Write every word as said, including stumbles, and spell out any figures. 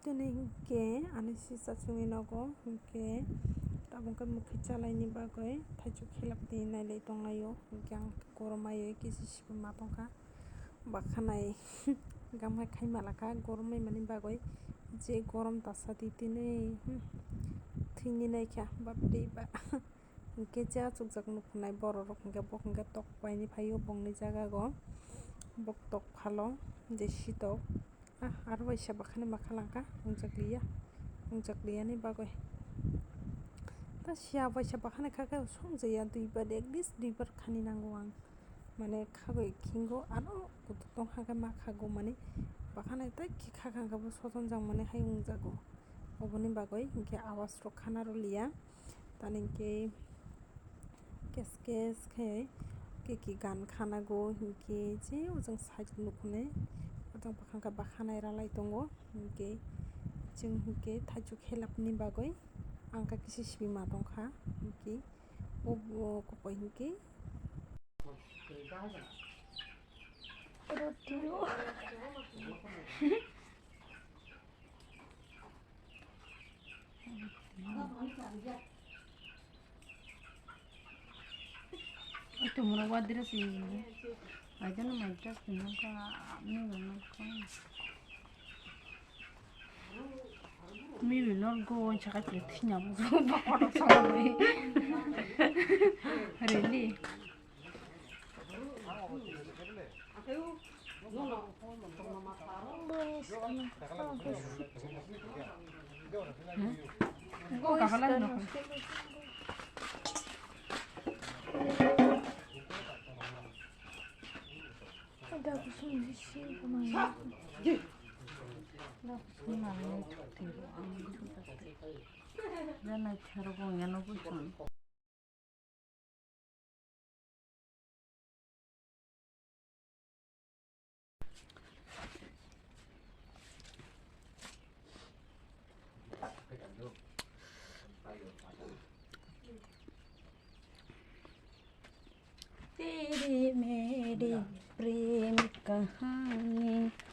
Ani hinkhe ani sisa chwngni nogo hinkhe tabuk khe mwkhwi chalaini bagwi thaichuk khelapni nailai tonglaio. Hinkhe ang goromaiwi kisi sibi ma tongkha. Bakhanai gamhai khai malakha goromai mani bagwi. Je gorom tasa di tini, hmm, thwini naikha bapre ba. Hinkhe je achukjak nukhunai bororok hinkhe bo hinkhe tok paini phaio bongni jagago. Bo tok phalo je sitok. Ah, aro waisa bakhani makha langkha, wngjakliya, wngjakliyani bagwi. Ta siya waisa bakhani kha khe songjaya duibar, at least duibar khani nango ang. Mane khagwi khingo, ano kutuk tong hakhe ma khago mani. Bakhani tai khe khakha khe bo sotonjak mani hai wngjago. Oboni bagwi hinkhe awas rok khana rwliya. Tani hinkhe kes kes khe kiki gan khanago hinkhe je ojang side nukhunai ojang bwkhang khe bakhanai ralai tongo hinkhe chwng hinkhe thaichuk khelapni bagwi ang kha kisa sibima tongkha hinkhe o kokoi hinkhe. Ito mura wadira si. Aja na mai dress pinang ka, ni nang ka. Mi mi lor go on chaka pili tinya mo. Ba koto sa mo. Really? तेरी मेरी प्रेम कहानी।